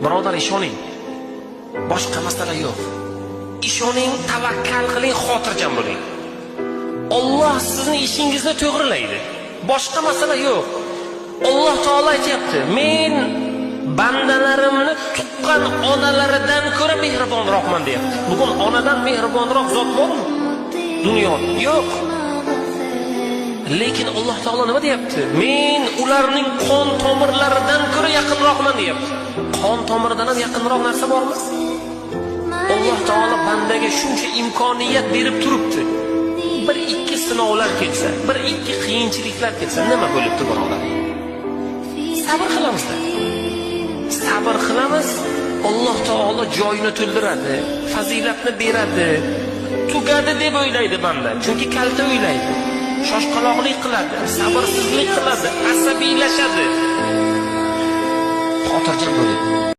Birodar, ishoning. Boshqa masala yo'q. Ishoning, tavakkal qiling, xotirjam bo'ling. Alloh sizni ishingizni to'g'rilaydi. Boshqa masala yo'q. Alloh taolo aytayapti: "Men bandalarimni tuqqan onalaridan ko'ra mehribonroqman" deyapti. Bugun onadan mehribonroq zot bormi? Dunyoda yo'q. Lekin Alloh taolo nima deyapti? Men ularning qon tomirlaridan ko'ra yaqinroqman deyapti. Qon tomiridan ham yaqinroq narsa bormi? Alloh taolo bandaga shuncha imkoniyat berib turibdi. Bir ikki sinovlar kelsa, bir ikki qiyinchiliklar kelsa, nima bo'libdi, birodar? Sabr qilamizda. Sabr qilamiz, Alloh taolo joyini to'ldiradi, fazilatni beradi. Tugadi deb o'ylaydi banda, chunki kalta o'ylaydi. Shoshqaloqlik qiladi, sabrsizlik qiladi, asabiylashadi. Xotirjam bo'ling.